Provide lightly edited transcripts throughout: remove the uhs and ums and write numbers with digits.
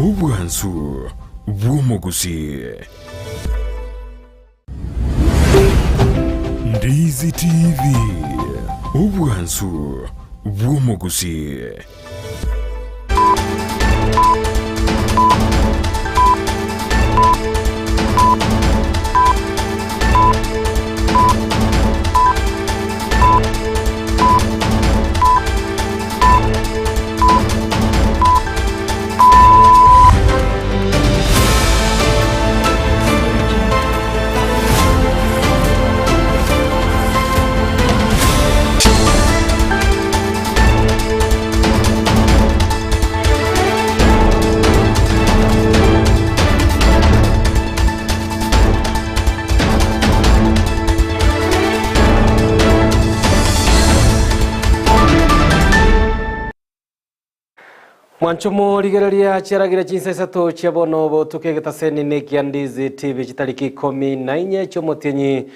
Obwansu bw'omogusii. Ndizi TV, obwansu bw'omogusii. Mwanchomo rigereria chiaragire chinsa isato chia bono botuko egetaseni nekia Ndizi TV chitariki ikomi na inye chiomotienyi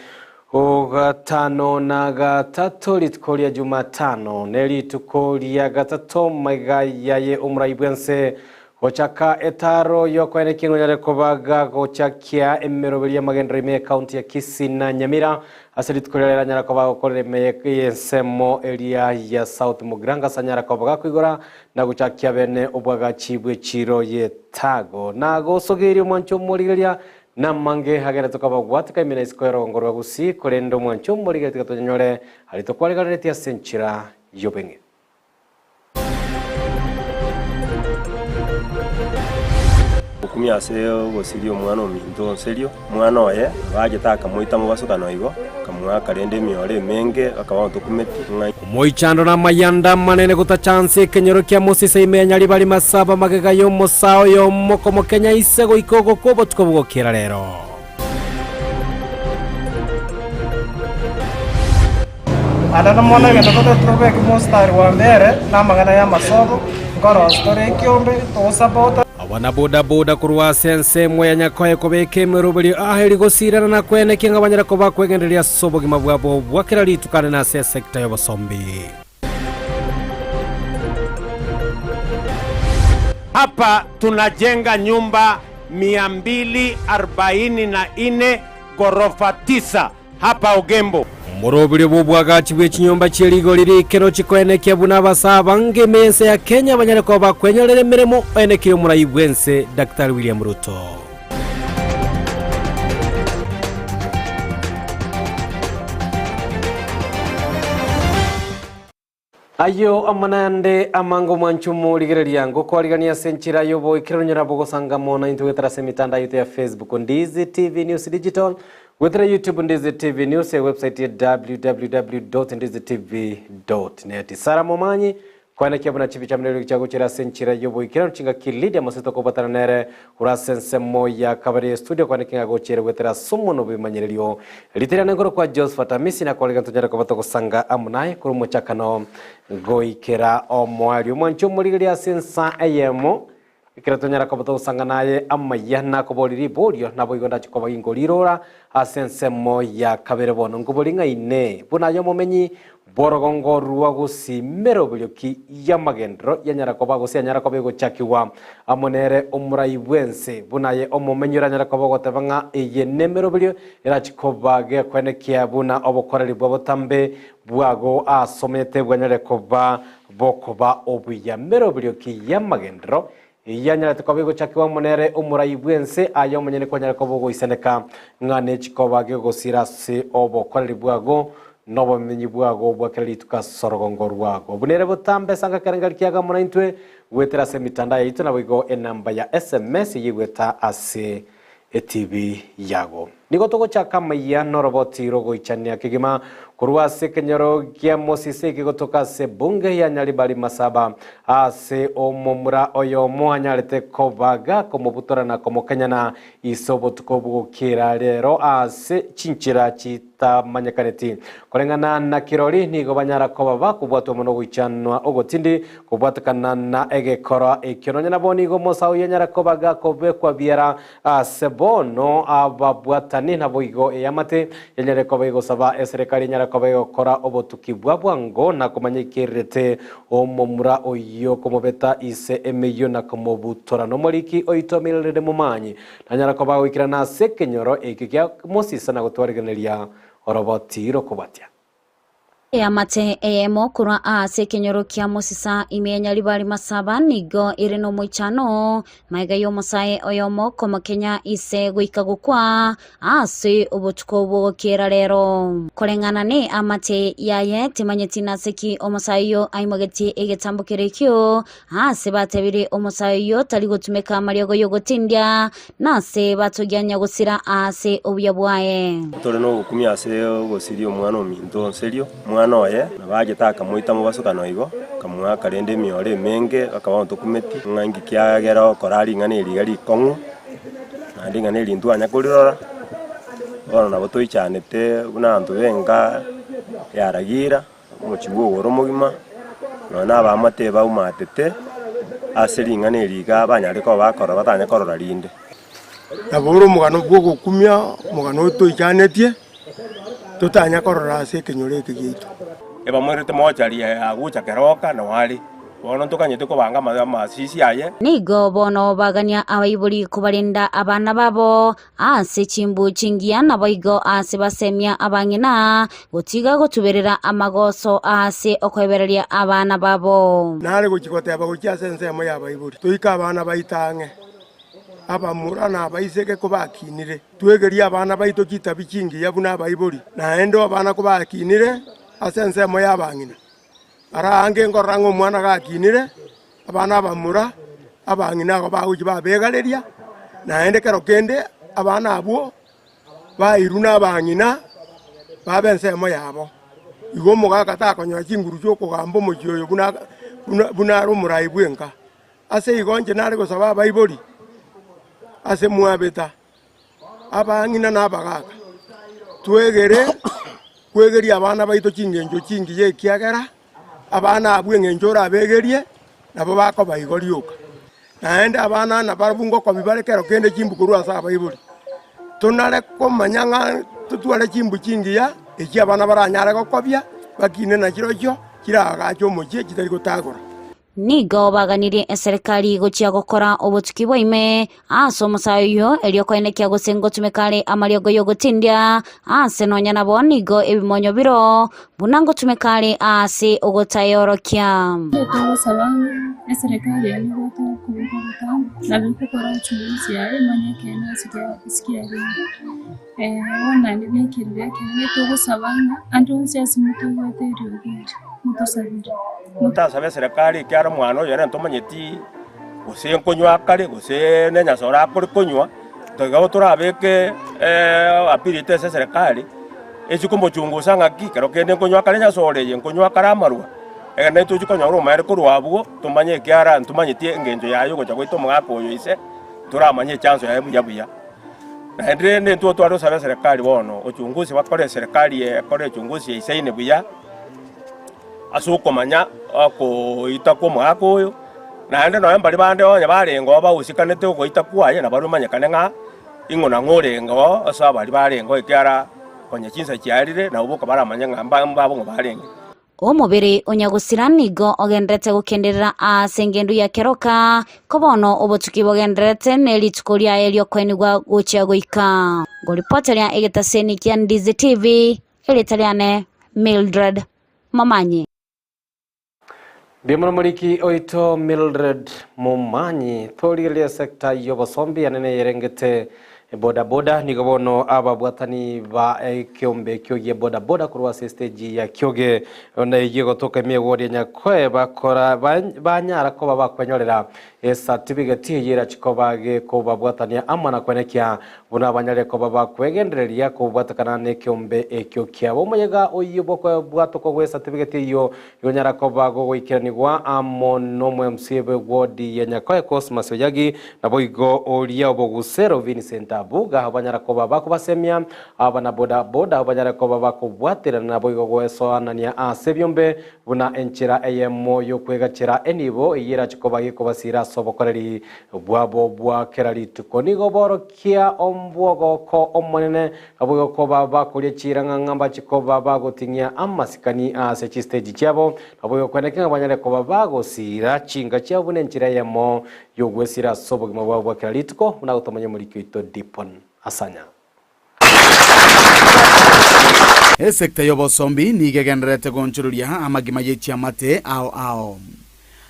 ogatano na gatato rituko ria Jumatano ne rituko ria gatato maiga yaye omorai bwense Gochaka etaaro y'okoenekia ng'a onyare koba gagochakia emeroberi y'amagenderero ime y'ecounty ya Kisii na Nyamira ase rituko riria riaranyare koba agokorera ime y'ensemo eria ya South Mugirango ase anyare koba gakoigora na gochakia bene obwagachi bw'echiiro y'etago. Nagosogeria omwancho omorigereria namange agere tokaba gwatika ime na isiko y'orogongo rwa Gusii korende omwancho omorigereria tiga tonyanyore aria tokwareganeretie ase enchera y'obeng'e. Okumia ase ogosiria omwana ominto onserio, omwana oye abachete akamoita mobasokano igo, akamoaka rende emioro emenge, akaba otokumeti ng'a. Omoichando na amayanda amanene gotacha nse ekenyoro kia Mosisa ime ya Nyaribari Masaba magega y'omosaa oyomo komokenya ise goika ogokwa obotuko bogokera rero. Ande mono egento totagete tobeke mostari wa mbere na amang'ana y'amasobo, nkorosia tore ekiombe, togosapota. Abanabodaboda korwa ase ensemo ya Nyakoe kobeka emeroberio aaheri gosiirana na kwenekia ng'a banyare koba kwegendereria ase obogima bwabo bwa kera rituko ande nase esecta y'obosombi. Hapa tunajenga nyumba 244 ghorofa tisa hapa Ogembo. Omoroberio bw'obwagachi bwe chinyomba chie rigori rike nochikoenekia buna abasaa abange ime y'ense ya Kenya banyare koba bakwenyorera emeremo, oenekirie omorai bw'ense Daktari William Ruto. Ayio amo nayande amange omwanche omorigereria, ngokoarigania ase enchera y'oboikeranu nyora bogosanga mono naintwe goetera ase emitandao yaito ya Facebook Ndizi TV News Digital, goetera YouTube Ndizi TV News, ewebsite ya www.ndizitv.net. Sarah Momanyi, Koenekia buna chibicha buna erio chiagochera ase enchera y'oboikeranu chingaki Lydia Mosito kobwatana nere korwa ase ensemo ya kabere ye studio koenekia ng'a gochiere goetera ase omonwa bw'ebimanyererio. Rieta riane nkorokwa Josephat Amisi na kwarenge ntonyare koba togosanga amo naye korwa omochakano goikera omoerio. Omwanchi omorigereria ase ensa eyemo ekero tonyara koba togosanga naye amaya nakoboria riborio naboigo ndache koba ginkorirora ase ensemo ya kabere bono nkobori ng'a inee buna aye omomenyi Bw'orogongo rwa gusii meroberio ki y'amagenderero yanyara koba gose yanyara koba egochakigwa amo nere omorai bw'ense, buna aye omomenyi oranyare koba ogoteba ng'a eye nemeroberio erachi koba gekwenekia buna obokoreri bwa botambe bwago asomete bwanyare koba bokoba obuya. Meroberio ki y'amagenderero yanyarete koba egochakigwa amo nere omorai bw'ense, aye omonyene kwanyare koba ogoisaneka ng'a nechikoba gegosira ase obokoreri bwago Nobomenyi bwago bwa kera rituko ase orogongo rwago. Buna ere botambe ase angakerengeri kiago amo naintwe, goetera ase emitandao yaito naboigo enamba ya SMS eyio egoeta ase etibi yago. Nigo togochaka amaiya noroboti rogoichania kegima korwa ase ekenyoro gia Mosisa ekegotoka ase ebunge ya Nyaribari Masaba ase omomura oyomo anyarete koba gakomobutora na komokenyana ise obotuko bogokera rero ase chinchera chitamanyekaneti. Koreng'ana na kirori nigo banyara koba bakobwatwa mono goichanwa ogotindi kobwatekana na egekora ekio. Nonya nabo nigo omosaoyio anyara koba gakobekwa biara ase bono ababwatani. Ababwatani naboigo eamate enyare koba egosaba eserekari enyare koba egokora obotuki bwa bwango na komanya ikererete omomura oyio komobeta ise emeyio na komobutora. Nomoriki oito Mildred Momanyi nanyara koba agoikerana ase ekenyoro ekio kia Mosisa na gotwarigereria oroboti rokobwatia. Eamate eyemo korwa ase ekenyoro kia Mosisa ime ya Nyaribari Masaba nigo ere nomoichano magega y'omosae oyomo komokenya ise goika gokwa ase obotuko bw'ogokiera rero. Koreng'ana neamate yaye timanyeti nase ki omosae oyio aimogetie egetambo keria ekio Aase batebirie omosae oyio tari gotumeka amariogo y'ogotindia, na ase batogia nyagosira aase obuya bwaye. Tore nogokumia ase ogosiria omwana ominto onserio, omwana oye, na bachete akamoita mobasokano igo, akamoaka rende emioro emenge, bakaba batokumeti, ng'a inki kiagera okora ring'ana eri iga rikong'u, naende ring'ana eri ntwanya korirora, bono nabo toichanete buna abanto benka yaragira. Omochie bw'ogoro omogima, nonya na abaamate baumatete ase ring'ana eri iga banyare koba bakorora batanye korora rinde. Nabo ore omogano bw'ogokumia, omogano oyo toichanetie, totanya korora ase ekenyoro eke giaito. Ebamoirete mochari agocha keroka nao are. Bono ntokanyete kobanga amasisi aye. Nigo bono bagania abaibori kobarenda abana babo Ase chimbu chingiya naboigo aase basemia abang'ina gotiga gotuberera amagoso aase okoebereria abana babo. Nare gochia goteba gochia ase ensemo y'abaibori, Toike abana baito ang'e, abamura na abaiseke kobakinire, twegerie abana baito chitabi chingiya buna abaibori, naende abana kobakinire ase ensemo y'abang'ina. Ara aange nkorora ng'a omwana gakinire, abana abamura, abang'ina aba bagochia babegareria, naende ekero kende abana abwo bairwe na abang'ina babe ensemo yabo. Igo omogaka takonyora chinguru chi'okogamba omochie oyo buna buna buna are omorai bw'enka. Ase igo inche nare gosaba abaibori ase mwabeta. Abang'ina na abagaaka, twegere kwegeria abana baito chingencho chingiya, ekiagera abana abwo engencho orabegerie nabo bakoba igo rioka. Naende abana nabarabwo ngokobi bare kero kende chimbu korwa ase abaibori. Tonare komanya ng'a totware chimbu chingiya echio abana baranyare gokobia, bakine nachirochio chiragache omochie chitari gotagora. Nigo baganirie eserekari gochia gokora obotuki bwa ime ase omosae oyio, erio koenekia gose ngotumeka are amariogo y'ogotindia aase nonya nabo nigo ebimonyo biro buna ngotumeka are aase ogotaeorokia. Togosaba ng'a eserekari eye nebwate okoboko ogotambe, nabo egokora uchunguzi yaye emanye ekeene ase kiarenge. Bono naende biakerire ekeene, togosaba ng'a ande onsi ase motobwate eriogi eri, motosabere. Totasabe eserekari ekiagera omwana oyo ere ntomanyeti gose nkonywa akare gose ne enyasore akore konywa, tiga torabeke appeal yaito ase eserekari, echi komochungusa ng'aki ekero kende nkonywa akare enyasore eye, nkonywa akare amarwa, ekero naintwe tochi konyora omoerio korwa abwo, tomanye ekiagera ntomanyeti engencho yaye ogocha goita omogaka oyo ise, toramanye echanso yaye buya buya. Naende rende intwe tware gosaba eserekari bono, uchunguzi bakore eserekari ekore uchunguzi eisaine buya. Ase okomanya okoita kw'omogaka oyo, naende nonya mbaria bande onye barenge oo bahusikanete ogoita kwaye, nabarabwo bamanyekane ng'a ing'o na ng'o orenge oo ase abaria barenge oo, ekiagera konya chinsa chiarire, nabo boka baramanye ng'a mbabo ng'o barenge. Omobere o nyagosira nigo ogendererete gokenderera ase engendu ya keroka, ko bono obotuki bogendererete ne rituko riaye ri'okoenigwa gochia goika. Ngoripoteria egetaseni kia Ndizi TV, erieta riane Mildred Momanyi. Mbuya mono moriki oito Mildred Momanyi. Torigereria esecta y'obosombi yanene yerengete boda boda nigo bono ababwatani ba ekeombe ekio gie boda boda korwa ase estage ya Kioge na eyio egotoka emiegori ya Nyakoe bakora banyara koba bakwenyorera Esatibigeti eyio erachie koba gekobabwatania amo na kwenekia buna banyare koba bakwegendereria kobwatekana nekeombe ekio kiabo. Omoyega oyio bw'okobwatokwa gw'esatibigeti eyio yonyara koba gogoikeranigwa amo n'omo-MC bw'ewodi ya Nyakoe Cosmas Oyagi, naboigo oria obogusero Vincent. Dabuga aho banyara koba bakobasemia abana boda boda aho banyare koba bakobwaterana naboigo goesoanania ase ebiombe buna enchera eyemo y'okwegachera enibo eyio erache koba gekobasira ase obokoreri bwabo bwa kera rituko. Nigo borokia ombwogoko omonene naboigo koba bakoria chiira ng'a mbache koba bagoting'ia amasikani ase chistage chiabo, naboigo kweneki ng'a banyare koba bagosiira chinka chiabo buna enchera eyemo y'ogwesira ase obogima bwabo bwa kera rituko, buna gotomanya omoriki oito Dipon Asanya. Esekta y'obosombi nigo egendererete gonchoreria amagima ye chiamate ao ao.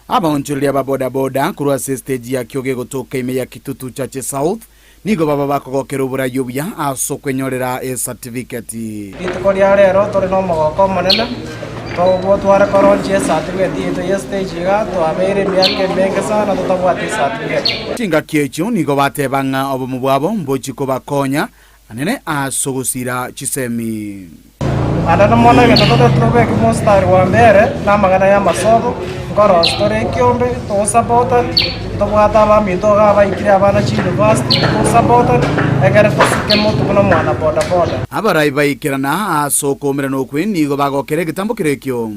Abaonchoreria ba boda boda korwa ase estage ya Kiogo egotoka ime ya Kitutu Chache South nigo baba bakogokera oborai obuya ase okwenyorera esatifiketi. Rituko ria rero tore nomogoko omonene, tobwo tware koronchia esatifiketi yaito ye stage iga, twabeire emiaka emenge sana totabwati esatifiketi. Chingaki echio nigo bateba ng'a obomo bwabo mbochi kobakonya anene ase ogosira chisemi. Naende mono egento totari tobeke mostari wa mbere namang'ana y'amasobo, nkorosi tore ekiombe, togosapotani, ntobwate abaminto iga abaikire abana chiuniversity, togosapotani, ekere tosike motu buna omwana bodaboda. Abarai baikerana ase okoumerana okwe nigo bagokera egetambo kerekio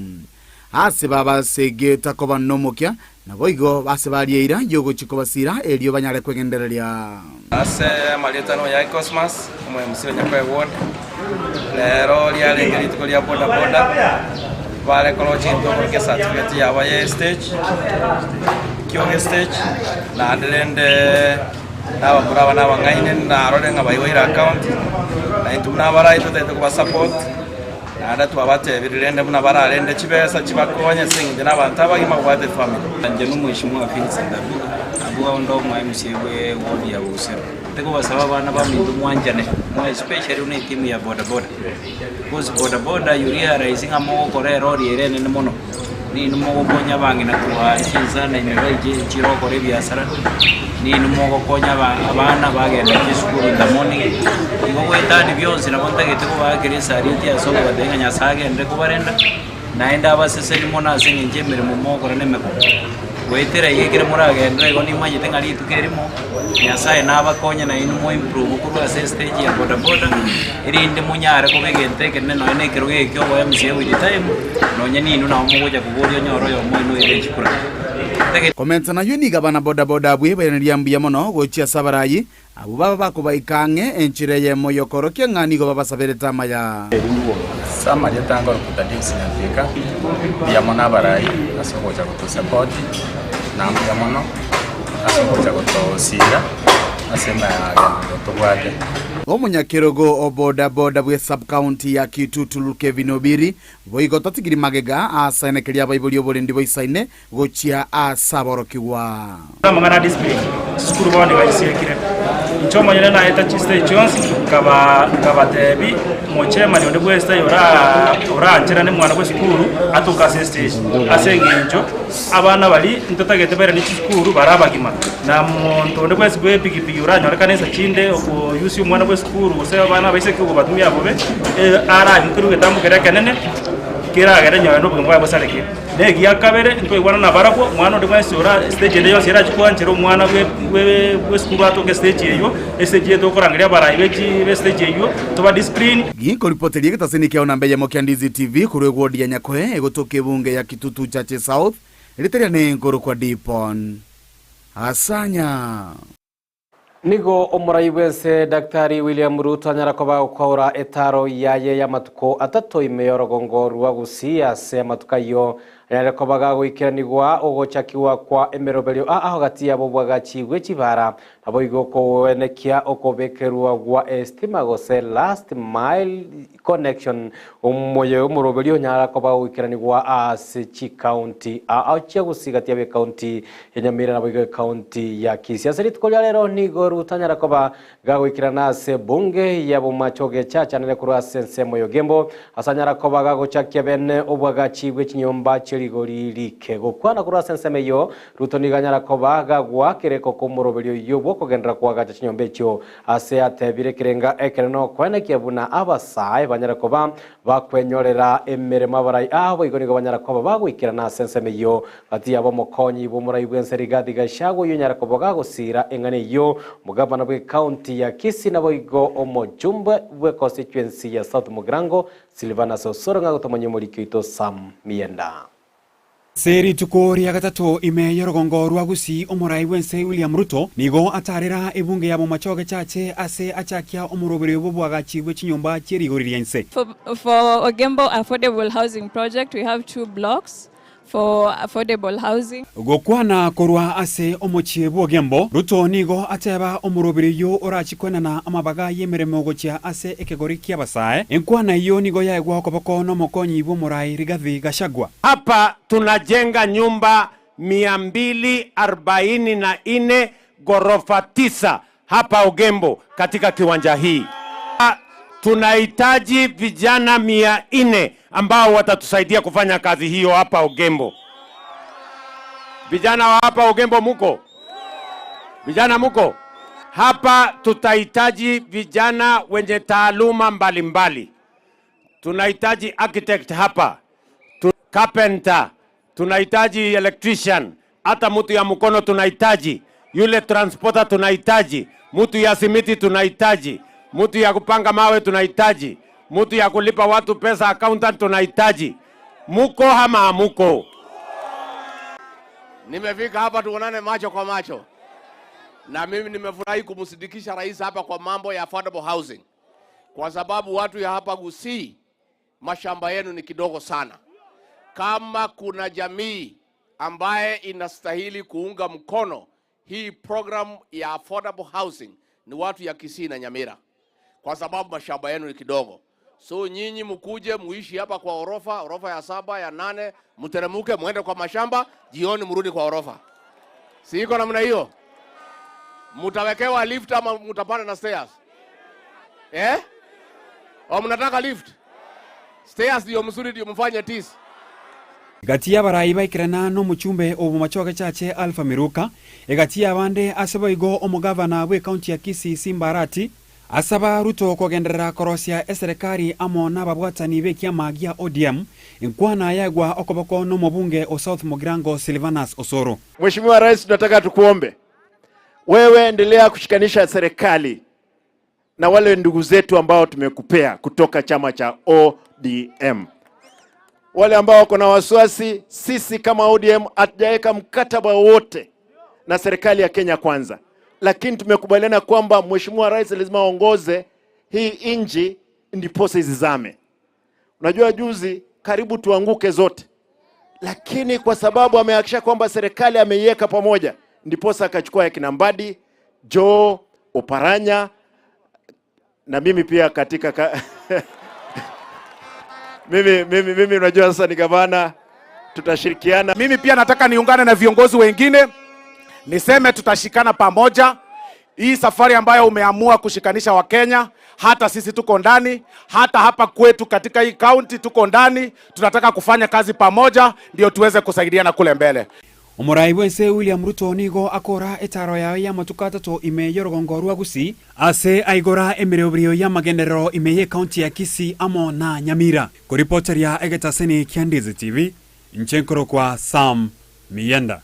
ase babasegeta koba nomokia, naboigo ase baria eira y'ogochia kobasiira erio banyare kwegendereria. Ase amarieta noyo aye Cosmas, omo MC o Nyakoe Ward, rero riarenge rituko ria boda boda, bare korochia intwe okorokia ecertificate yabo ya estage, Kioge stage, naende rende nabamura aba nabang'aini narorire ng'a baigoire account, na intwe buna abarai totagete kobasupport. Naende twabatebirie rende buna bararende chibesa chibakonye ase engencho nabanto abagima babwate efamiri. Inche nomweshimiwa Vincent Abuga, abwo onde omo MCA bwe ward ya Bogusero. Ntigobasaba abana baminto mwanchane, more especially buna etimu ya boda boda. Because boda boda you realize ng'a mogokora erori ere enene mono, ninwe mogokonya abang'ina korwa chinsana ime baiche echiro gokora ebiasara, ninwe mogokonya aba abana bagenda chisukuru in the morning, igo goetania bionsi nabo ntagete kobaakera esarieti ase okobatebia ng'a Nyasaye agenderere kobarenda, naende abaseseni mono ase eng'encho emeremo mogokora na emekong'u. Goetera iga ekere moragenderere igo nimanyete ng'a rituko erimo, Nyasaye nabakonye nainwe mo improve korwa ase estage ya boda boda, erinde monyare koba egento ekenene nonye na ekerogo eke kia obo MCA with time, nonye ninwe nabo mogocha koboria onyore oyomo oino oire chikura. Ntagete. Komentana nayio nigo abana boda boda abwo bairaneria mbuya mono gochia ase abarayi abwo baba bakobaika ang'e enchera eyemo y'okoorokia ng'a nigo babasaberete amaya. Ase amarieta ngoroku Thaddeus Nyantika, mbuya mono abarai ase ogocha gotosapoti, na mbuya mono ase ogocha gotosiira ase emeagenderero tobwate. Omonyakerogo o boda boda bwe sub-county ya Kitutu Kevin Obiri boigo tatigiri magega asaenekeria abaibori oborendi boisaine gochia ase aborokigwa. Amang'ana a discipline chisukuru bono nigo chisiekire. Inche omonyene naeta chistage chionsi nkaba nkabatebi mochairman onde bwensi taiyo ora orancherane mwana bwe esukuru atoke ase estage ase eng'encho abana baria ntotagete bairane chisukuru bare abagima na monto onde bwensi bwe epikipiki oranyorekane nsa chinde okoyusia omwana bwe esukuru gose abana abaiseke okobatumia bobe aranyukerwe egetambo keria ekenene keragere nyowe na obogima bwaye bosareke. Na egia kabere, ntwaigwana nabarabwo, omwana onde bwensi ore estage ende yonsi erache koanchera omwana bwe bwe bw'esukuru atoke estage eywo, estage eye tokorangeria abarai be chi b'estage eywo, toba discipline. Ginkoripoteria egetaseni kiao namba eyemo kia Ndizi TV korwa eward ya Nyakoe egotoka ebunge ya Kitutu Chache South, erieta riane nkorokwa Dipon Asanya. Nigo omorai bw'ense Daktari William Ruto anyara koba gokwaura etaro yaye y'amatuko atato ime y'orogongo rwa Gusii ase amatuko ayio anyare koba gagoikeranigwa ogochakigwa kwa emeroberio aa gati yabo obwagachi bwe chibara naboigo koenekia okobekerwa gwa estima gose last mile connection omoyo omoroberio onyara koba goikeranigwa ase chikaunti aa chia Gusii gati yabo ekaunti ya Nyamira naboigo ekaunti ya Kisii. Ase rituko ria rero nigo Ruto anyara koba gagoikerana ase ebunge ya Bomachoge chachanire korwa ase ensemo y'Ogembo ase anyara koba gagochakia bene obwagachi bwe chinyomba chie. chierigori rike. Gokwana korwa ase ensemo eyio, Ruto nigo anyara koba gagwakire ekoko omoroberio oyio bw'okogenderera koagacha chinyomba echio ase atebire ekerenga ekenene okoenekia buna abasae banyare koba bakwenyorera emeremo abarai abo igo nigo banyara koba bagoikerana ase ensemo eyio gati yabo omokonyi bw'omorai bw'ense Rigathi Gachagua oyio onyare koba gagosira eng'ana eyio omogabana bw'ecounty ya Kisii naboigo omojumbe bw'econstituency ya South Mugirango Silvanus Osoro ng'a gotomanya omoriki oito Sam Mienda. Ase rituko ria gatato ime y'orogongo rwa Gusii omorai bw'ense William Ruto nigo atarera ebunge ya Bomachoge Chache ase achakia omoroberio bw'oboagachi bwe chinyomba chie rigori ria inse. For Ogembo Affordable Housing Project we have two blocks for affordable housing. Gokwana korwa ase omochie bw'Ogembo, Ruto nigo ateba omoroberio oyio orachie kwenana amabaga y'emeremo gochia ase ekegori ki'abasae. Enkwana eyio nigo yaegwa okoboko n'omokonyi bw'omorai Rigathi Gachagua. Hapa tunajenga nyumba 244 ghorofa tisa hapa Ogembo katika kiwanja hii. Tunahitaji vijana 400 ambao watatusaidia kufanya kazi hiyo hapa Ogembo. Vijana wa hapa Ogembo muko? Vijana muko? Hapa tutahitaji vijana wenye taaluma mbalimbali. Tunahitaji architect hapa, carpenter, tunahitaji electrician, hata mtu ya mkono tunahitaji, yule transporter tunahitaji, mtu ya simiti tunahitaji, mtu ya kupanga mawe tunahitaji, mtu ya kulipa watu pesa accountant tunahitaji. Muko ama hamuko? Nimefika hapa tuonane macho kwa macho, na mimi nimefurahi kumsindikisha rais hapa kwa mambo ya affordable housing, kwa sababu watu ya hapa Gusii mashamba yenu ni kidogo sana. Kama kuna jamii ambaye inastahili kuunga mkono hii program ya affordable housing ni watu ya Kisii na Nyamira, kwa sababu mashamba yenu ni kidogo. So nyinyi mkuje muishi hapa kwa orofa, orofa ya 7 ya 8, mteremuke muende kwa mashamba, jioni mrudi kwa orofa. Si iko namna hiyo? Mutawekewa lift ama mutapanda na stairs? O mnataka lift? Stairs ndio mzuri, ndio mfanye tisi. Egati y'abarai baikerana nomochumbe o Bomachoge Chache Alpha Miruka, egati y'abande ase boigo omogavana bw'ecounty ya Kisii Simba Arati, asaba Ruto kogenderera korosia eserekari amo nababwatani b'ekiama gia ODM, enkwana yaegwa okoboko nomobunge o South Mugirango Silvanus Osoro. Mheshimiwa Rais, tunataka tukuombe wewe, endelea kushikanisha serikali na wale ndugu zetu ambao tumekupea kutoka chama cha ODM. Wale ambao wako na wasiwasi, sisi kama ODM hatujaweka mkataba wowote na serikali ya Kenya Kwanza, lakini tumekubaliana kwamba Mheshimiwa Rais lazima aongoze hii inji ndiposa izizame. Unajua juzi karibu tuanguke zote, lakini kwa sababu amehakikisha kwamba serikali ameiweka pamoja, ndiposa akachukua akina Mbadi, Joe, Oparanya na mimi pia katika mimi unajua sasa ni gavana, tutashirikiana. Mimi pia nataka niungane na viongozi wengine niseme tutashikana pamoja. Hii safari ambayo umeamua kushikanisha Wakenya, hata sisi tuko ndani, hata hapa kwetu katika hii county tuko ndani, tunataka kufanya kazi pamoja ndio tuweze kusaidiana kule mbele. Omorai bwense William Ruto nigo akora etaro yaye y'amatuko atato ime y'orogongo rwa Gusii ase aigora emeroberio y'amagenderero ime y'ecounty ya Kisii amo na Nyamira. Koripoteria egetaseni kia Ndizi TV, inche nkorokwa Sam Mienda.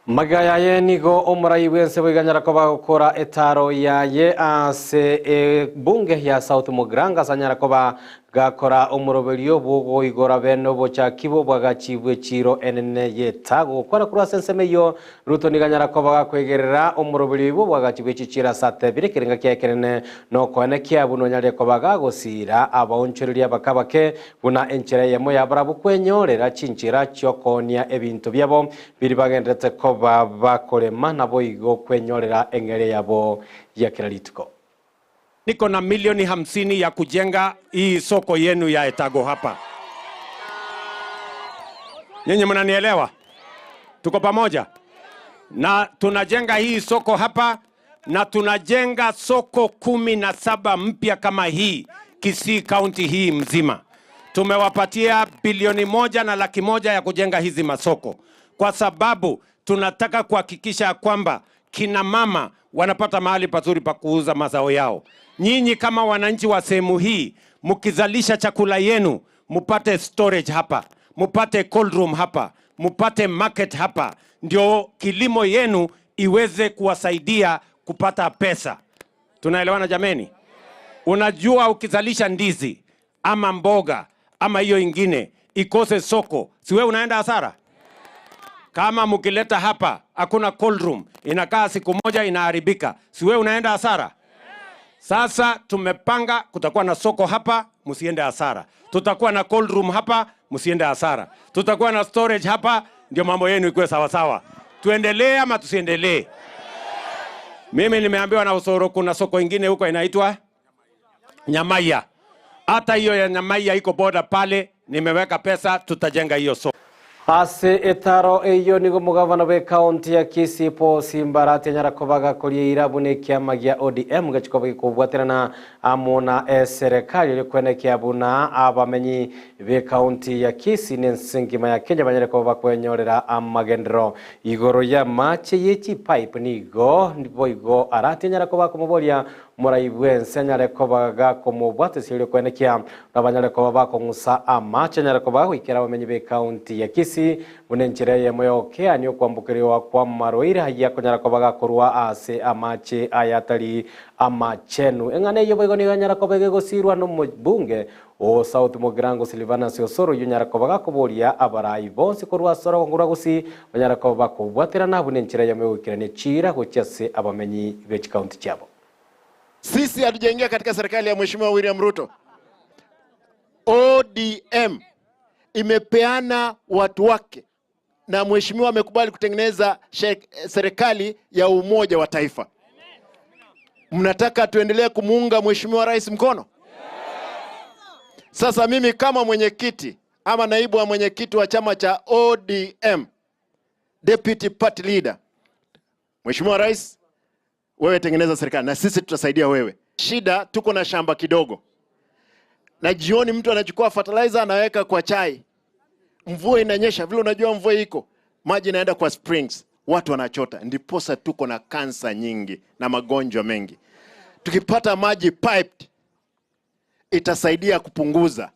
Maga yaye nigo omorai bwense boiganyara koba gokora etaro yaye ase ebunge ya South Mugirango ase koba gakora omoroberio bwogoigora bene obochaki bwagachibwe chiro enene yetago gokora korwa ase ensemo eyio Ruto niganyara koba gakwegerera omoroberio ibo bwagachibwe chichiro ase atebire ekerenga kiaye ekenene nokoenekia buna onyarire koba gagosira abaonchoreria bakabake buna enchera eyemo yabarabwo kwenyorera chinchera chiokonia ebinto biabo biri bagenderete koba bakorema nabo igo kwenyorera eng'ere yabo ya kila rituko. Niko na milioni 50 ya kujenga hii soko yenu ya Etago hapa. Nyinyi mnanielewa? Tuko pamoja? Na tunajenga hii soko hapa na tunajenga soko 17 mpya kama hii Kisii County hii mzima. Tumewapatia bilioni moja na laki moja ya kujenga hizi masoko, kwa sababu tunataka kuhakikisha kwamba kina mama wanapata mahali pazuri pa kuuza mazao yao. Nyinyi kama wananchi wa sehemu hii, mkizalisha chakula yenu, mupate storage hapa, mupate cold room hapa, mupate market hapa, ndio kilimo yenu iweze kuwasaidia kupata pesa. Tunaelewana jameni? Unajua, ukizalisha ndizi ama mboga ama hiyo ingine ikose soko, si wewe unaenda hasara? Kama mkileta hapa hakuna cold room, inakaa siku moja inaharibika, si wewe unaenda hasara? Sasa tumepanga kutakuwa na soko hapa, msiende hasara. Tutakuwa na cold room hapa, msiende hasara. Tutakuwa na storage hapa, ndio mambo yenu ikuwe sawasawa. Tuendelee ama tusiendelee? Mimi nimeambiwa na Osoro kuna soko ingine huko inaitwa Nyamaiya. Hata hiyo ya Nyamaiya iko boda pale, nimeweka pesa, tutajenga hiyo soko. Ase etaro eyo nigo mugavana bwe kaunti ya Kisii Paul Simbarati anyara kobaga koria irabu ne kiama gia ODM gachikoba gikobwaterana amo na eserikali eri kwenekia buna abamenyi be kaunti ya Kisii ne ensengima ya Kenya banyare koba bakwenyorera amagendero igoro ya mache ye chipipe nigo boigo arati anyara koba komoboria morai bwense anyare koba gakomobwatisia eri kwenekia nabanyare koba bakong'usa amache anyare koba goikera abamenyi be kaunti ya Kisii buna enchera eyemo yokeania okwambukeriwa kwa marwaire aya konyara koba gakorwa ase amache aya atari amachenu eng'ana eyo boigo nigo anyara koba egegosirwa na omobunge o South Mugirango Silvanus Osoro oyo onyara koba gakoboria abarai bonsi korwa ase orogongo rwa Gusii banyara koba bakobwaterana buna enchera eyemo egoikerania chira gochia ase abamenyi be chikaunti chiabo. Sisi hatujaingia katika serikali ya Mheshimiwa William Ruto. ODM imepeana watu wake na mheshimiwa amekubali kutengeneza serikali ya umoja wa taifa. Mnataka tuendelee kumuunga mheshimiwa rais mkono? Sasa mimi kama mwenyekiti ama naibu wa mwenyekiti wa chama cha ODM, deputy party leader, Mheshimiwa Rais, wewe tengeneza serikali na sisi tutasaidia wewe. Shida tuko na shamba kidogo, na jioni mtu anachukua fertilizer anaweka kwa chai. Mvua inanyesha, vile unajua mvua iko, maji inaenda kwa springs, watu wanachota. Ndiposa tuko na kansa nyingi na magonjwa mengi. Tukipata maji piped, itasaidia kupunguza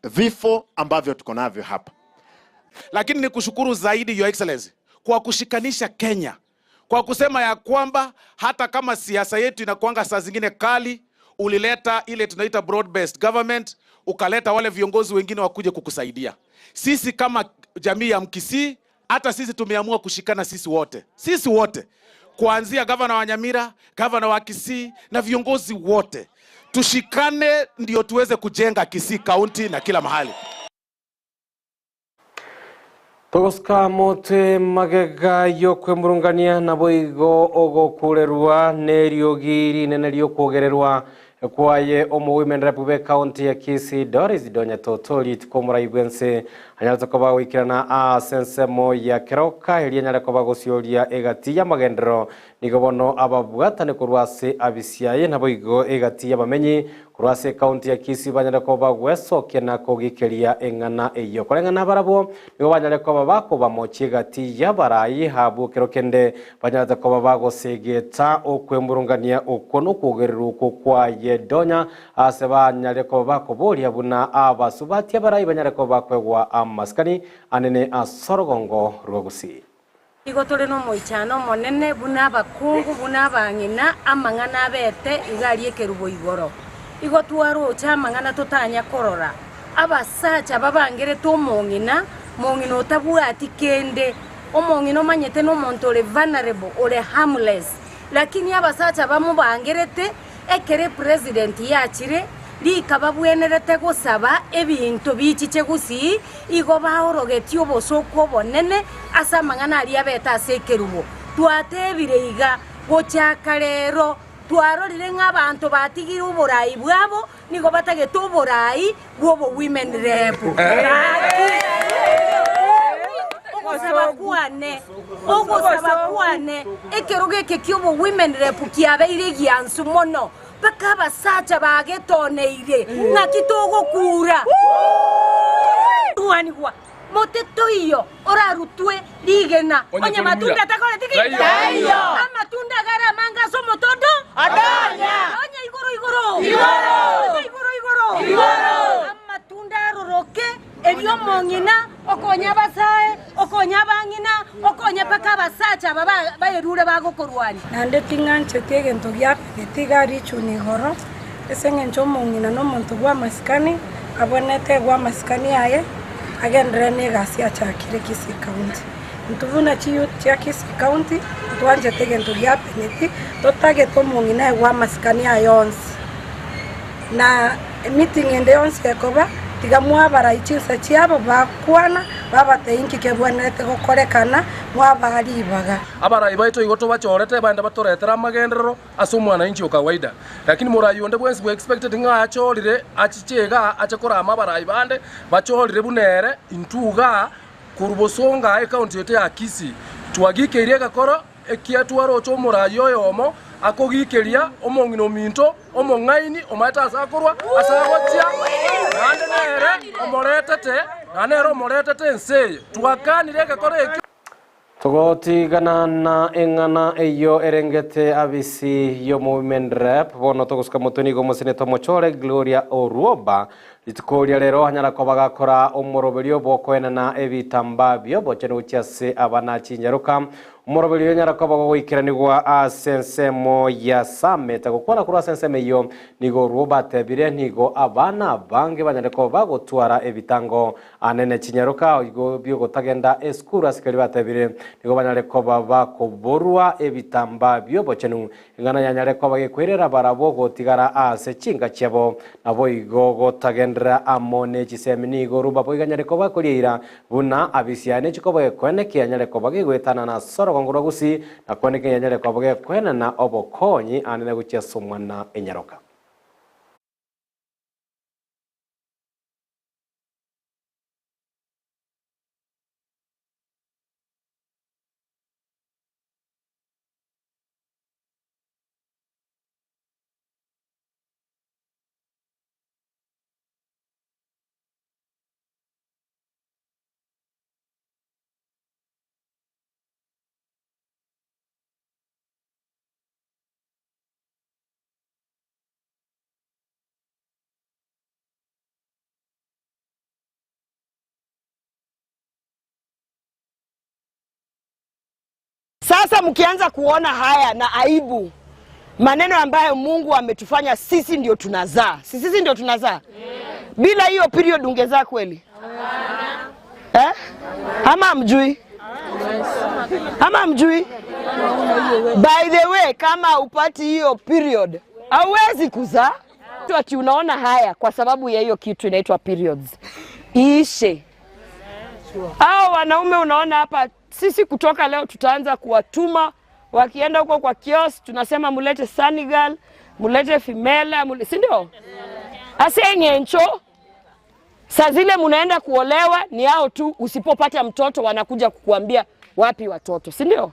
vifo ambavyo tuko navyo hapa. Lakini ni kushukuru zaidi Your Excellency kwa kushikanisha Kenya, kwa kusema ya kwamba hata kama siasa yetu inakuanga saa zingine kali, ulileta ile tunaita broad based government, ukaleta wale viongozi wengine wakuje kukusaidia. Sisi kama jamii ya Mkisii, hata sisi tumeamua kushikana sisi wote, sisi wote kuanzia gavana wa Nyamira, gavana wa Kisii na viongozi wote tushikane, ndio tuweze kujenga Kisii County na kila mahali. Togosika motwe magega yokwemurungania nabo igo ogokurerwa neriogi rinene riokwogererwa kwaye omo-women rep be county ya Kisii Doris Donya Totoli tikomorai bwense anyarete koba goikerana ase ensemo ya keroka eria anyare koba gosioria egati ya magendero nigo bono ababwatane korwa ase abisiaye nabo igo egati y'abamenyi korwa ase ekaunti ya Kisii banyare koba gwesokia na kogikeria eng'ana eyo koreng'ana barabwo nigo banyare koba bakobamochia egati y'abarai habwo kero kende banyarete koba bagosegeta okwemurungania okwo na okwogererwa okwo kwaye donya ase banyare koba bakoboria buna abasubati abarai banyare koba bakwegwa amasikani anene ase orogongo rwa Gusii. Igo tore na omoichano omonene buna abakungu buna abang'ina amang'ana abete iga aria ekerubo igoro. Igo twaroche amang'ana totanya korora abasacha babangerete omong'ina mong'ina otabwati kende omong'ina omanyete na omonto ore vulnerable ore harmless lakini abasacha bamobangerete ekere president yachire rika babwenerete gosaba ebinto bichiche Gusii igo baorogetie obosoku obonene ase amang'ana aria abete ase ekerubo. Twatebire iga gochaka rero twarorire ng'a abanto batigire oborai bwabo nigo batagete oborai bwa obo women rep. Ogosaba kwane, ogosaba kwane, ekerogo eke kia obo women rep kiabeire egiansu mono. Mpaka abasacha bagetoneire, ng'aki togokura? Rwanigwa, mote toiyo orarutwe rigena, onye matunda takoreti ki? Taiyo. Amatunda agare amange ase omotondo? Adonya. Onye igoro igoro? Igoro. Onye igoro igoro? Igoro. Amatunda aroroke, erio omong'ina okonye abasae, okonye abang'ina, okonye mpaka abasacha aba baerure bagokorwania. Naende ting'ancheti egento giapeneti iga richuni igoro, ase engencho omong'ina nomonto bw'amasikani, abwenerete egwe amasikani aye, agenderere negasi achakire Kisii County. Intwe buna chiyouth chia Kisii County, ntwanchete egento giapeneti, totagete omong'ina aegwe amasikani aye onsi. Na emeeting ende yonsi ekoba, tiga mwabarai chinsa chiabo bakwana, babatebia inki kebwenerete gokorekana, mwabaa ribaga. Abarai baito igo tobachorete baende batoretere amagenderero ase omwananchi o kawaida. Lakini morai onde bwensi bwe expected ng'a achorire achiche igaa ache korama abarai bande bachorire buna ere intwe igaa korwa bosongo aa ecounty yaito ya Kisii twagikeirie egekoro ekiya twaroche omorai oyomo akogikeria omong'ina ominto omong'aini omanyete ase akorwa ase agochia naende nere omoretete naende nere omoretete ense eye twakanire egekoro ekio. Togotigana na eng'ana eyio erengete abisi y'omo-women rep, bono togosuka motwe nigo omoseneta omochore Gloria Orwoba rituko ria rero anyara koba gakora omoroberio bw'okoenana ebitambaa bi'obochenu gochia ase abana chinyaroka. Omoroberio oyo onyara koba gogoikeranigwa ase ensemo ya Summit. Gokwana korwa ase ensemo eyio nigo Orwoba atebire nigo abana abange banyare koba bagotwara ebitango Anene chinyaroka igo bi'ogotagenda esukuru ase keria batebire, nigo banyare koba bakoborwa ebitambaa bi'obochenu, eng'ana yanyare koba gekoirera barabwo gotigara aase chinka chiabo. Naboigo gotagenderera amo ne chisemi nigo rubaboigo anyare koba korieira, buna abisiaye ne chikoba gekoeneke anyare koba gegoetanana ase orogongo rwa Gusii, na koeneke yanyare koba gekoenana obokonyi anene gochia ase omwana enyaroka. Sasa mkianza kuona haya na aibu, maneno ambayo Mungu ametufanya sisi ndio tunazaa, si sisi ndio tunazaa? Bila hiyo period ungezaa kweli eh? Ama hamjui? Ama hamjui? By the way, kama upati hiyo period hauwezi kuzaa. Tu ati unaona haya kwa sababu ya hiyo kitu inaitwa periods iishe. Hao wanaume unaona hapa, sisi kutoka leo tutaanza kuwatuma wakienda huko kwa kiosk, tunasema mulete Sanigal, mulete Fimela, mule, si ndio? Ase ng'encho saa zile munaenda kuolewa ni hao tu, usipopata mtoto wanakuja kukuambia wapi watoto, si ndio?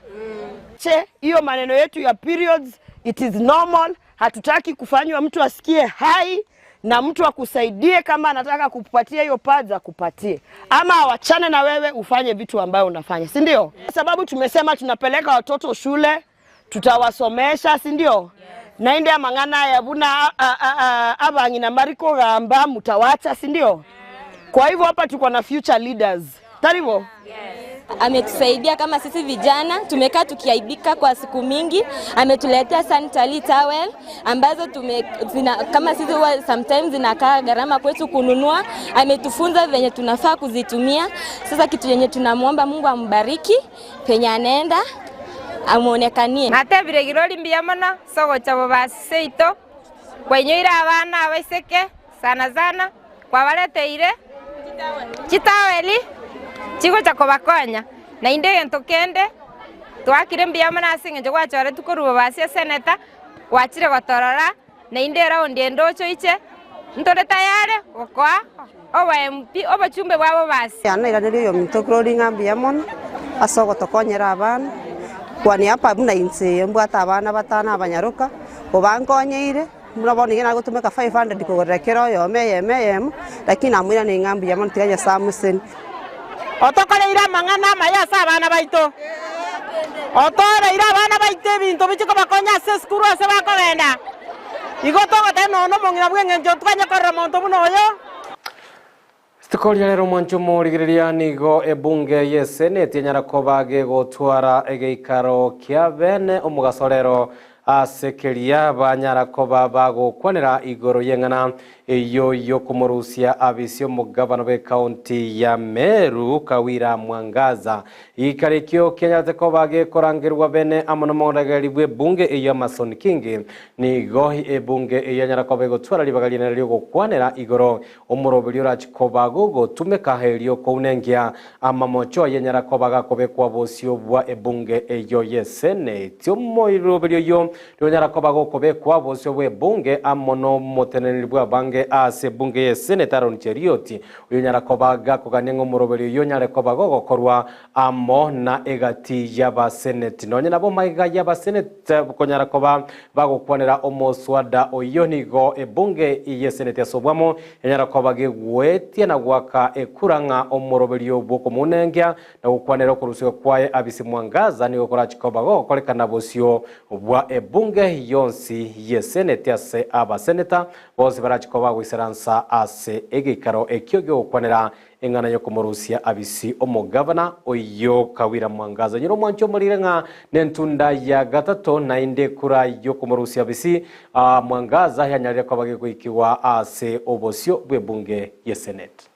Che, hiyo maneno yetu ya periods, it is normal. Hatutaki kufanywa mtu asikie hai na mtu akusaidie kama anataka kukupatia hiyo pads akupatie, ama awachane na wewe ufanye vitu ambayo unafanya, si ndio? Sababu tumesema tunapeleka watoto shule, tutawasomesha, si ndio? na inde amang'ana aya buna abang'ina mariko gamba mutawacha, si ndio? Kwa hivyo hapa tuko na future leaders, taribo Ametusaidia kama sisi vijana tumekaa tukiaibika kwa siku mingi. Ametuletea sanitary towel ambazo tume, zina, kama sisi huwa sometimes zinakaa gharama kwetu kununua. Ametufunza venye tunafaa kuzitumia. Sasa kitu yenye tunamwomba Mungu ambariki penye anaenda amuonekanie. Natebire girori mbuya mono ase ogocha bobasi seito, kwainyoire abana abaiseke sana sana, kwabareteire chitoweli chigocha kobakonya. Naende egento kende, twakire mbuya mono ase eng'encho gwachoretwe korwa bobasi eseneta, gwachire gotorora, naende eraundi ende ochoiche, ntore tayari gokoa obo MP obochumbe bwa bobasi. Yane nairaneria oyominto Glory ng'a mbuya mono ase ogotokonyera abana, kwani apa buna inse mbwate abana batano abanyaroka, obankonyeire. Buna bono iga nagotumeka 500 kogorera kera oyomo eyemo eyemo, lakini namoiraneria ng'a mbuya mono tiga Nyasae amosenie. Otokoreire amang'ana amaya ase abana baito, otooreire abana baito ebinto bichie kobakonya ase esukuru ase bakogenda. Igo togoteba nonya nomong'ina bw'engencho twanye korora monto buna oyo. Rituko ria rero omwancho omorigereria nigo ebunge y'eseneti enyara koba gegotwara egeikaro kia bene omogaso rero ase keria banyara koba bagokwanera igoro y'eng'ana eyio yokomorusia abisi omogabana bw'ecounty ya Meru Kawira Mwangaza. Egeikaro ekio kianyarete koba gekorangerwa bene amo nomoragereria bw'ebunge eyio Amason Kingi. Nigo ebunge eyio yanyara koba egotwara ribaga rinene riogokwanera igoro Omoroberi orache koba gogotumeka erio kounengia amamocho aye nyara koba gakobekwa bosio bwa ebunge eyio y'eseneti. Omoroberi oyio nigo nyara koba gokobekwa bosio bw'ebunge amo nomoteneneri bw'abange ase ebunge y'eseneti Aaron Cherioti, oyio nyara koba gakogania ng'a omoroberi oyio onyare koba gogokorwa amo na egati y'abaseneti. Nonye nabo magega y'abaseneti konyara koba bagokwanera omoswada oyio, nigo ebunge y'eseneti ase obwamo enyara koba gegwetia na goaka ekura ng'a omoroberio bw'okomounengia na gokwanera okorusigwa kwaye Abisi Mwangaza nigo korachi koba gogokorekana bosio bwa ebunge yonsi y'eseneti ase abaseneta bonsi barachi koba bagoisaransa ase egeikaro ekio gi'ogokwanera Eng'ana y'okomorusia Abisi omogavana oyio Kawira Mwangaza. Nyora omwancho omorire ng'a nentunda ya gatato naende ekura y'okomorusia Abisi Mwangaza yanyarire koba gegoikigwa ase obosio bw'ebunge ye Senate.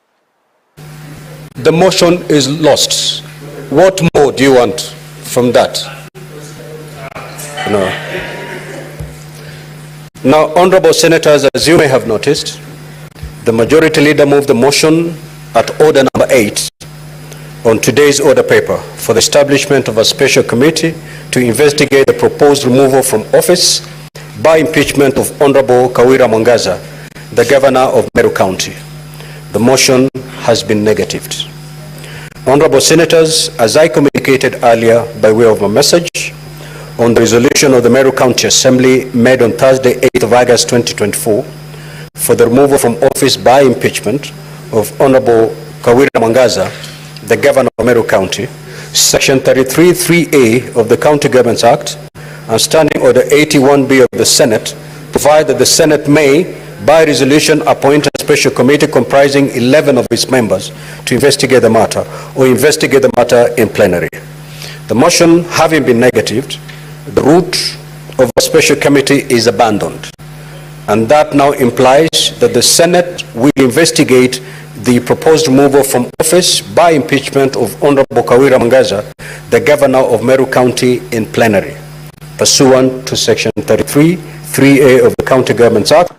The motion is lost. What more do you want from that? No. Now, honorable senators, as you may have noticed, the majority leader moved the motion at order number 8 on today's order paper for the establishment of a special committee to investigate the proposed removal from office by impeachment of Honorable Kawira Mwangaza, the governor of Meru County. The motion has been negatived. Honorable Senators, as I communicated earlier by way of a message on the resolution of the Meru County Assembly made on Thursday, 8th of August 2024, for the removal from office by impeachment of Honorable Kawira Mwangaza, the Governor of Meru County, Section 33(3)(a of the County Governments Act and Standing Order 81B of the Senate provide that the Senate may, by resolution, appoint a special committee comprising 11 of its members to investigate the matter or investigate the matter in plenary. The motion having been negatived, the route of a special committee is abandoned. And that now implies that the Senate will investigate the proposed removal from office by impeachment of Honorable Kawira Mwangaza, the governor of Meru County, in plenary, pursuant to Section 33, 3A of the County Governments Act.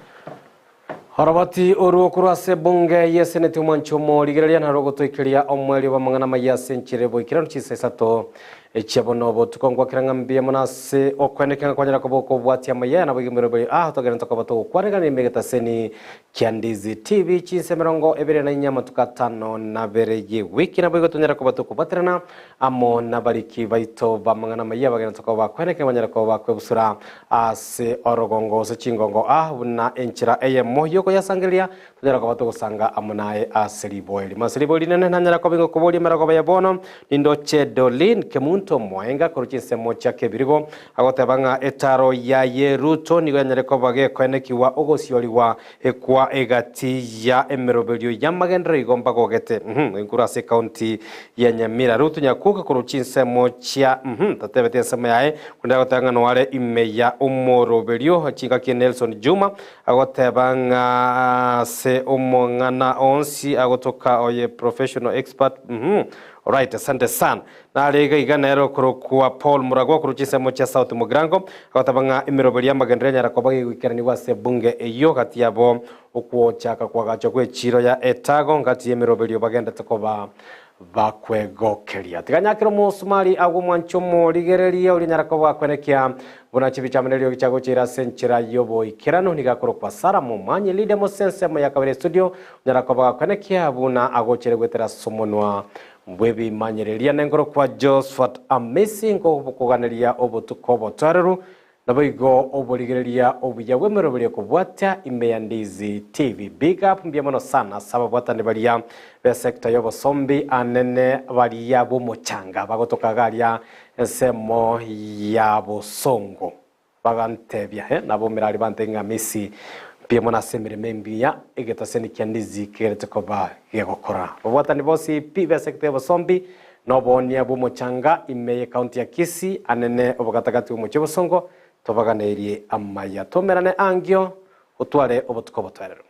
Oroboti orwo korwa ase ebunge y'eseneti omwancho omorigereria naro ogotoikeria omwerio bw'amang'ana amaya ase enchera eboikeranu chinsa isato echia bono obotuko ngwakera ng'a mbuya mono ase okwenekera ng'a kwanyara koba okobwatia amaya nabo iga emeroberi aa togende tokoba togokwanegana ime egetaseni kia Ndizi TV chinsa emerongo ebere na inye amatuko atano na abere y'ewiki nabo igo tonyara koba tokobaterana amo nabariki baito b'amang'ana amaya bagende tokoba bakwenekera banyare koba bakwebusura ase orogongo gose chingongo aa buna enchera eyemo y'okoyasangereria tonyare koba togosanga amo naye ase riboa erimo. Ase riboa rinene nanyare koba ingokoboria emerogoba ya bono, nindoche Doreen Kemunto Moenga korwa chinsemo chia Kebirigo agoteba ng'a etaro yaye Ruto nigo yanyare koba gekoenekigwa ogosiorigwa kwa egati ya emeroberio y'amagenderero igo mbagogete inkuru ase ecounty ya Nyamira. Ruto Nyakuoka korwa chinsemo chia tatebeti ensemo yaye korende agoteba ng'a noare ime ya omoroberio chingaki Nelson Juma agoteba ng'a ase omong'ana onsi agotoka oye professional expert alright asante sana. Nare iga iga nere okorokwa Paul Muragwa okorwa chinsemo chia South Mugirango, agoteba ng'a emeroberi y'amagenderero enyara koba gegoikeranigwa ase ebunge eyio gati yabo okwochaka koagachwa gw'echiiro ya Etago ngati y'emeroberio bagendete koba bakwegokeria. Tiga nyakere omosumari agwo omwanche omorigereria oria onyara koba akwenekia buna chibicha amo neriogi chiagocheire ase enchera y'oboikeranu. Nigo akorokwa Sarah Momanyi Lydia Mose ensemo ya kabere estudio onyara koba gakwenekia buna agocheire goetera ase omonwa Bw'ebimanyereria nengoro kwa Josphat Amisi nkobokoganeria obotuko obotoereru. Naboigo oborigereria obuya bw'emeroberio kobwatia ime ya Ndizi TV. Big up mbuya mono sana ase ababwatani baria b'esector y'obosombi anene baria b'omochanga bagotoka iga aria ensemo ya Bosongo. Bagantebia, eh, nabo merari bantebie ng'a Messi mbuya mono ase emeremo emiya egetaseni kia Ndizi kegerete koba gegokora. Ababwatani bonsi pi b'esector y'obosombi Na oboonia bw'omochanga ime y'ecounty ya Kisii, anene obogatagati bw'omochie o Bosongo, tobaganeirie amaya. Tomerane aangio, otware obotuko obotoereru.